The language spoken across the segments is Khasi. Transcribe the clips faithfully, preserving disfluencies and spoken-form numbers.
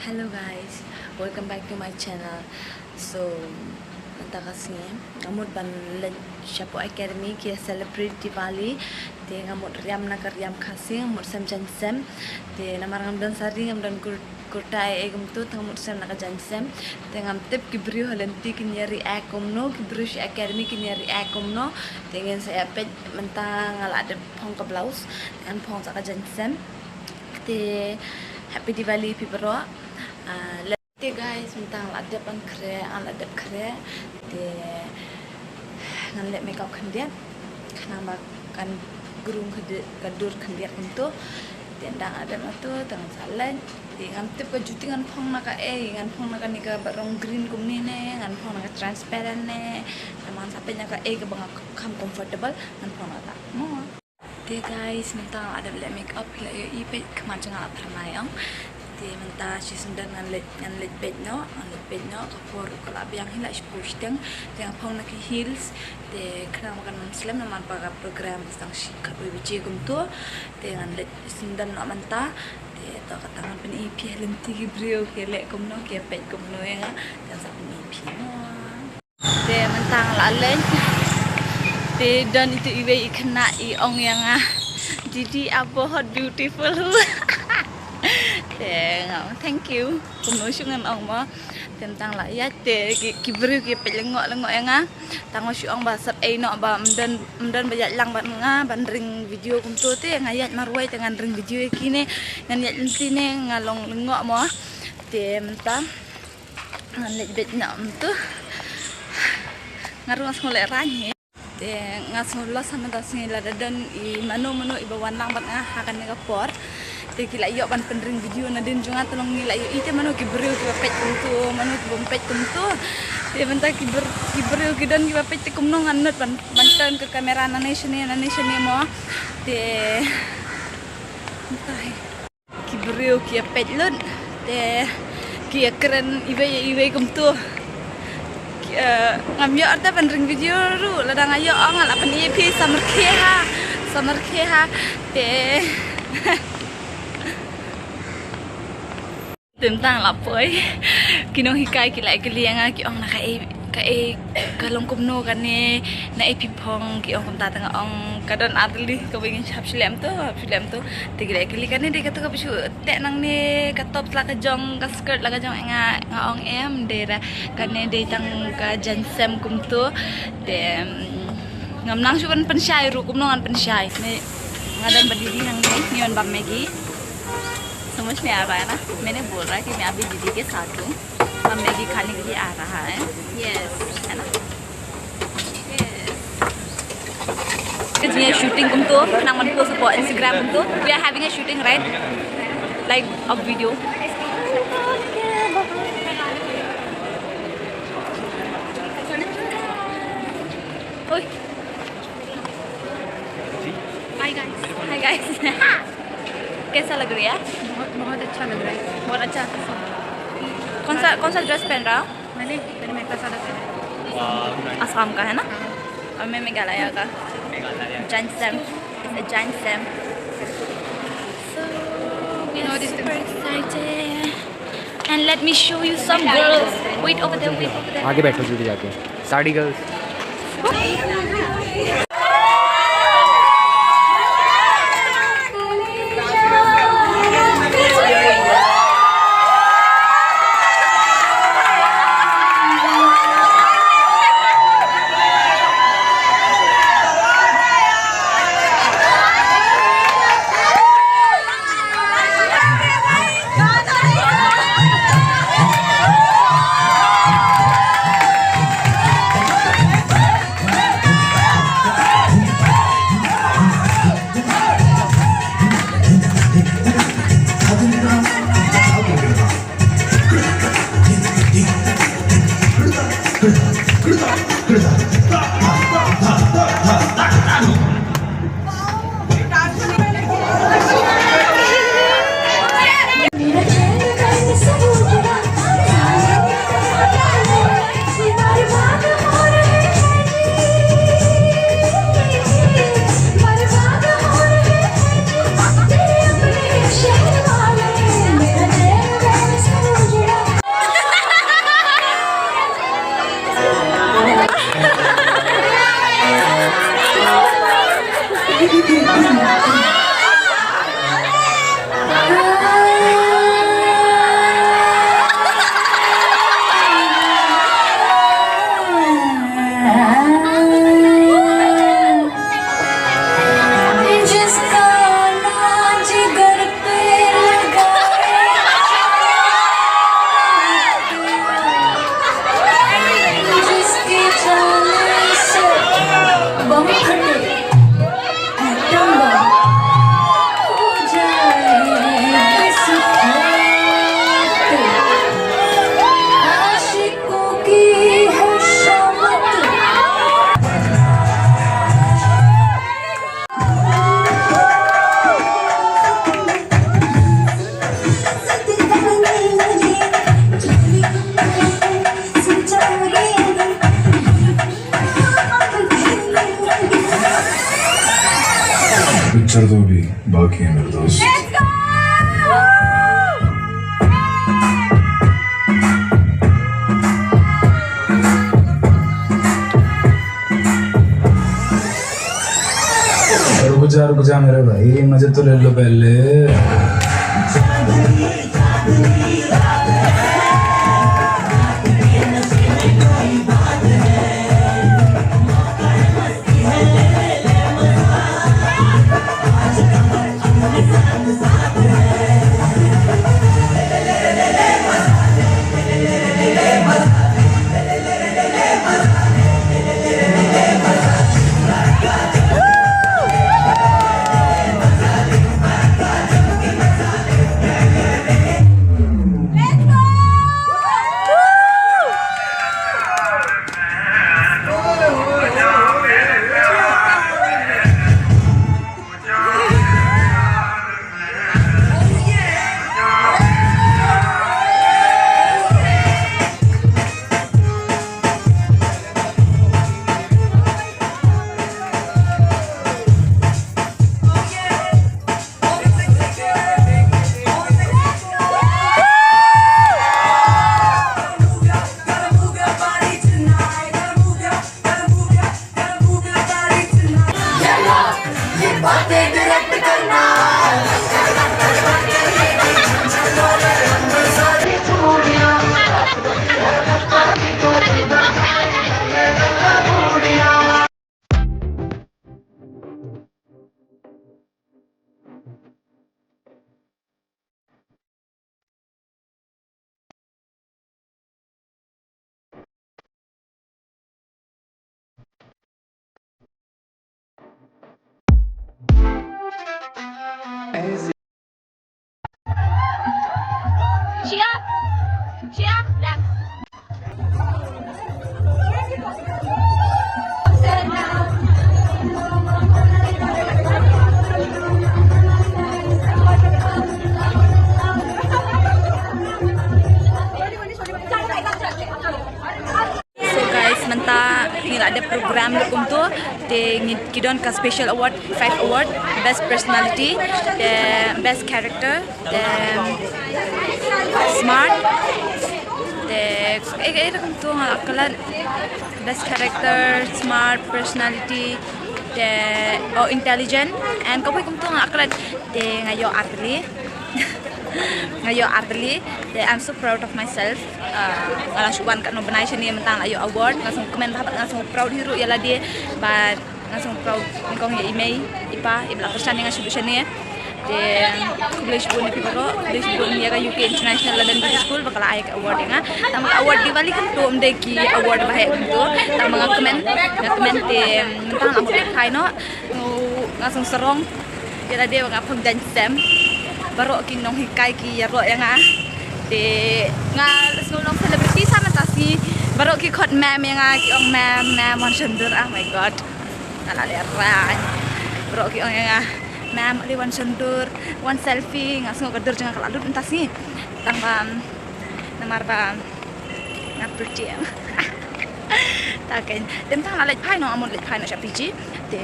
Hello guys, welcome back to my channel. So mynta ka sngi nga mut ban leit shapoh academy ki celebrate Diwali. Te nga mut riam na ka riam Khasi, nga mut sem jaiñsem. Te namar ngam don sari, ngam don kur- kurta ei ei kumtu, te nga mut sem na ka jaiñsem. Te ngam tip ki briew ha lynti kin ïa react kumno, ki briew sha academy kin ïa react kumno. Te ngin sa ïa peit. Mynta nga la dep phong ka blouse, te ngan phong sa ka jaiñsem. Te Happy Diwali phi baroh. Ah, te guys, mynta nga la dep ban khreh, nga la dep khreh. Te ngan leh makeup khyndiat, khnang ba kan grung khyndiat, ka dur khyndiat kumtu. Te nda nga la dep na tu, te ngan sa leit. Te ngam tip ka juti ngan phong na kaei, ngan phong na kane kaba rong green kumne ne, ngan phong na ka transparent ne. Te ngan sa peit na kaei kaba nga kham comfortable, ngan phong na kata. Mo. Te guys, mynta nga la dep leh makeup, phi la ïohi, peit khmat jong nga la phyrnai ong. Te mynta shi syndon ngan leit, ngan leit peit noh, ngan leit peit noh, ka por ruh ka la biang hi la shiphew shiteng. Te nga phong na ki heels, te khnang ba kan ym slem namar ba ka program ba sdang shi khatwei baje kumtu. Te ngan leit syndon noh mynta. Te to kata ngan pyni phi ha lynti ki briew ki leh kumno, ki peit kumno ïa nga. Te ngan sa pyni phi noh. Te mynta nga la leit. Te don itu iwei i khynnah i ong ïa nga, "Didi, apo hot beautiful." Te nga ong, "Thank you." Kumno shu ngan ong mo. Te mynta nga la ïaid te ki, ki briew ki peit lyngngoh lyngngoh ïa nga. Tang nga shu ong ba sat ei noh ba ym don, ym don ba ïaid lang bad nga ban ring video kumtu, te nga ïaid marwei te ngan ring video ïa kine, ngan ïaid lynti ne, nga long lyngngoh mo. Te mynta ngan leit beit noh kumtu. Nga ruh nga sngew lehraiñ hi. Te nga sngew los ha mynta sngi lada don i mano mano iba wan lang bad nga ha kane ka por. Te ki la ïoh ban pynring video nadien jong nga, te long ngi la ïohi te mano ki briew kiba peit kumtu, mano ki bym peit kumtu. Te mynta ki br-, ki briew ki don kiba peit, te kumno ngan nud ban, ban turn ka camera nangne shane nangne shane mo. Te mynta hi. Ki briew ki ïa peit lut. Te ki ïa kren iwei ïa iwei kumtu. Ki, eh, ngam ïoh arta ban ring video ruh, lada nga ïoh ong nga la pyni ïa phi, samar khie ha. Samar khie ha. Te te mynta nga la poi. Ki nonghikai ki la ïa kylli ïa nga, ki ong na kaei, kaei, ka long kumno kane, naei phi phong, ki ong kumta, te nga ong ka don ar tylli, kawei ngin hap shu leh kumtu, hap shu leh kumtu. Te ki la ïa kylli, kane dei katu kaba shu teh nangne, ka top la ka jong, ka skirt la ka jong, nga, nga ong em, dei re, kane dei tang ka jaiñsem kumtu. Te, mm, ngam nang shu ban pynshai ruh, kumno ngan pynshai. Ne, nga don bad didi hangne, ngi wan bam Maggi. समझ नहीं आ रहा है ना, मैंने बोल रहा है कि मैं अभी दीदी के साथ हूँ, हम मैगी खाने के लिए आ रहा है। यस, है ना? यस। Jingïashooting kumto, khnang ban post hapoh Instagram kumto. We are having a shooting, right? Like a video. Oi. Hi guys. Hi guys. कैसा लग रहा है? बहुत, बहुत अच्छा लग रहा है। बहुत अच्छा। कौन सा, कौन सा ड्रेस पहन रहा हो? मैंने, मैंने मेखला सादर पहना है। असम का है ना? हाँ। और मैं मेघालय का। मेघालय। जैनसम। It's a जैनसम। So, we are super excited. And let me show you some girls. Wait over there, wait over there. आगे बैठो दीदी, आगे। साड़ी गर्ल्स। दर्द भी बाकी है मेरे दोस्त। रुक जा, रुक जा मेरे भाई, मजे तो ले लो पहले। Siap. Siap, dah. So guys, mynta ngi la dep program ruh kumto, te ngi, ki don ka special award, five award, best personality, te best character, te smart, te, eh, eh, kumto nga la klet, best character, smart, personality, te, oh, intelligent, and kawei kumto nga la klet, te nga ïoh artylli. Nga ïoh artylli, te I'm so proud of myself. Ah, nga la shu wan katno bnai shane mynta nga la ïoh award, nga sngewkmen bha bad nga sngewproud hi ruh ïa lade, bad nga sngewproud nyngkong ïa i mei i pa iba la pyrshang ïa nga shuh shane. Te khublei shibun ïa phi baroh, khublei shibun ïa ka U K International London Beauty School ba ka la ai ka award ïa nga. Tang ba ka award Diwali kumto ym dei ki award ba heh kumto. Tang ba nga kmen, nga kmen te mynta nga la mut leit phai noh. Nga sngewsarong ïa lade ba nga phong jaiñ sem. Baroh ki nonghikai ki ïaroh ïa nga. Te nga la sngew long celebrity sa mynta sngi. Baroh ki khot ma'am ïa nga, ki ong ma'am, ma'am wan shon dur. Oh my God. Nga la lehraiñ. Baroh ki ong ïa nga, ma'am, ale wan shon dur, wan selfie. Nga sngew ka dur jong nga ka la lut mynta sngi. Tang ba namar ba nga pretty. Ta kein. Te mynta nga la leit phai noh, nga mut leit phai noh sha P G. Te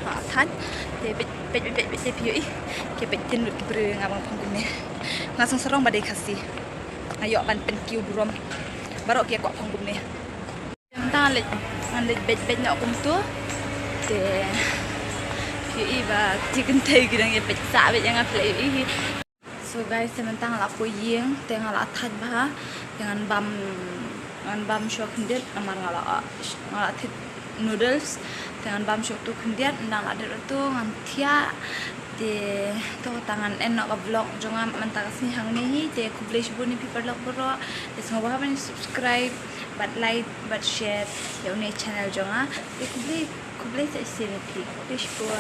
ha thaiñ te peit, peit, peit, peit, peit, phi ïohi. Ki peit ktien lut ki briew ïa nga ba nga phong kumne. Nga sngewsarong ba dei Khasi. Nga ïoh ban pynkiew burom. Baroh ki kwah phong kumne. Mynta nga leit, nga leit beit, beit noh kumto. Te phi ïohi ba ki kynthei ki dang ïa peit sah beit ïa nga, phi la ïohi. So guys, te mynta nga la poi ïing, te nga la thait bha, te ngan bam, ngan bam shuwa khyndiat, namar nga la, nga la thied noodles, te ngan bam shuwa tu khyndiat, ngan la dep tu ngan thiah, te to kata ngan end noh ka vlog jong nga mynta ka sngi hangne hi, te khublei shibun ïa phi paralok baroh, te sngewbha ban subscribe, bad like, bad share ïa une channel jong nga, te khublei, khublei sa shisien ïa phi, khublei shibun.